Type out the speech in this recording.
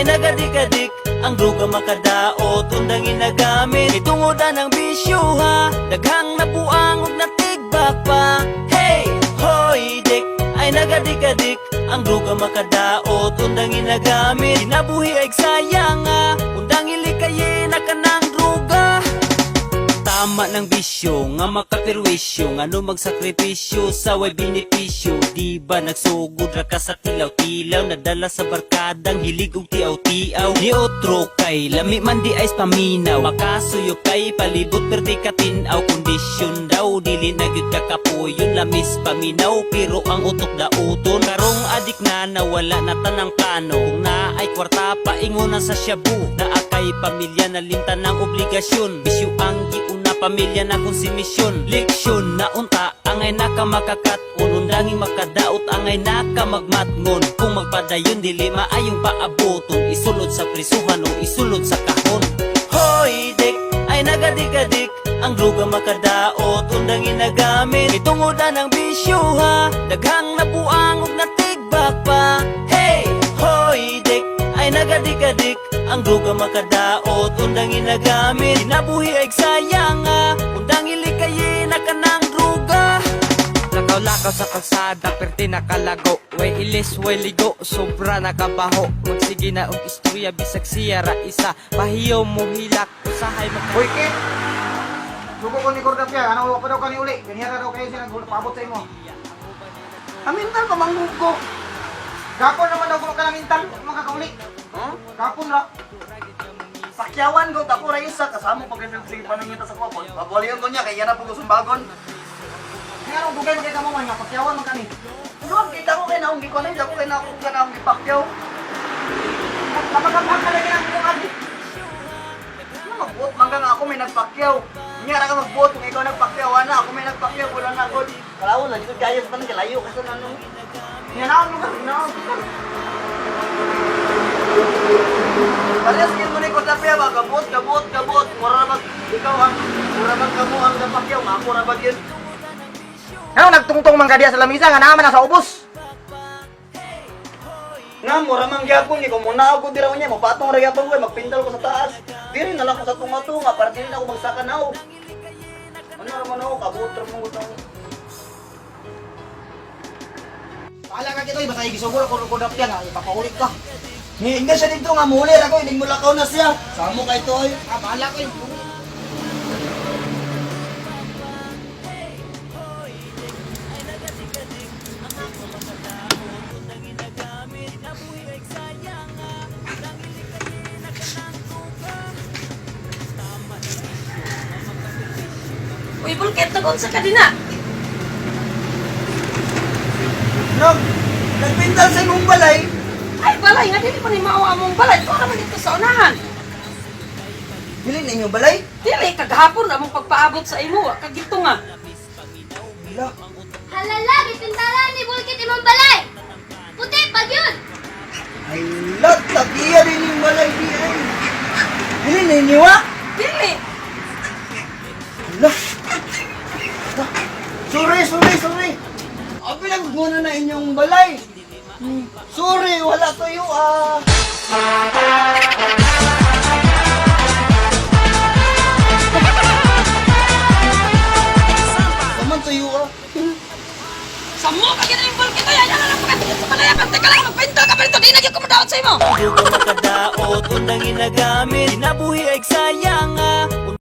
ay nagadikadik. Ang droga makadaot undang ginagamit. Itungod ng bisyo ha, daghang nabuang ug natigbak pa. Hey, hoy, dik ay nagadikadik. Ang droga makadaot undang ginagamit. Kinabuhi ay sayang nga, undang ilikayin na kanang droga. Tama ng bisyo nga makapirwisyo, ngano magsakripisyo sa way benepisyo. Di ba nagsugod ra ka sa tilaw-tilaw, nadala sa barkadang hilig og tiaw-tiaw? Ni otro kay lami man di ay paminaw, makasuyo kay palibot perti ka tin-aw. Kondisyon daw dili na gyud ka kapuyon, lamis paminaw pero ang utok dauton. Karong adik na nawala na tanang plano, kung naa ay kwarta paingon na sa shabu. Naa kay pamilya, nalimtan ng obligasyon, bisyo ang giuna, pamilya na kung si misyon. Leksyon na unta angay naka makakaton, undanging makadaot angay naka magmatngon. Kung magpadayon dili maayong paaboton, isulod sa prisuhan o isulod sa kahon. Hoy dik ay nagadikadik. Ang droga makadaot undang ginagamit. Itungod ng bisyo ha, daghang nabuang ug natigbak pa. Hey, hoy, dik ay nagadikadik. Ang droga makadaot undang ginagamit. Kinabuhi ay sayang nga, undang ilikayin na kanang droga. Lakaw-lakaw sa kalsada, perti nakalago. Way ilis, way ligo, sobra nakabaho. Magsige na og istorya, bisag siya ra isa. Pahiyo mo hilak, usahay maka. Hoy, Kit! Sugo ko ni Cordapia, ano pa daw kani uli? Ganyan na daw kayo siya nagpabot sa imo. Amintal pa manggug ko. Gapon naman daw kuno ka ng mental, makakauli. Huh? Gapon ra. Pakyawan ko tako ra isa kasamo pag sige panangita sa kuwa. Paboliyon ko niya kay yana po ko sumbagon. Nga anong dugay man kay kamo man nga pakyawan man kani. Luwag kita ko kay naong gikuan ko kay naong ka naong gipakyaw. Kapag ka lagi ang imong agi. Ano magbuot man ka nga ako may nagpakyaw. Nya ra ka magbuot kung ikaw nagpakyaw ana ako may nagpakyaw wala na ako. Kalawo na jud kayo sa tanan kalayo ka sa nanong. Nga naon mo ka, naon ka. Parehas gyud mo ni Cordapia ba gabot gabot gabot. Mura ra bag ikaw ang mura bag kamo ang gapakyaw nga ako ra bag yun. Ano nagtungtong man ka diya sa lamisa nga naa man na sa ubos. Nga, mura man gyapon ni kung muna ako dira niya, mapatong ra gyapon ko, magpindal ko sa taas. Diri na lang ko sa tunga-tunga para dili na ako magsaka now. Ano ra man ako, kabot ra mo gutang. Bahala ka kitoy, basta igisuguro ko Cordapia nga ipapauli ka. Ni hindi siya dito nga muli ra ko, ining mulakaw na siya. Samo kay toy. Ah, bahala ko. Uy, bulket na sa kadina. Nog, nagpindal sa imong balay. Ay, balay nga dili pa ni mao among balay. Tuwa naman dito sa unahan. Dili na inyong balay. Dili kagahapon among pagpaabot sa imo, wa kagito nga. Hala. Halala, gipintalan ni Bulkit imong balay. Puti pag yun. Ay, lot, tagiya din yung balay di ay. Dili na inyo ah. Dili. Hala. Hala. Sorry, sorry, sorry. Abi lang muna na inyong balay. Sorry, wala tayo ah. Naman tayo ah. Samo ka gid yung bulkit ay ayaw na lang pagkatingin sa balay. Pante ka lang magpintal ka pero di na gyud ko modaot sa imo. Droga makadaot undang ginagamit. Kinabuhi ay sayang nga.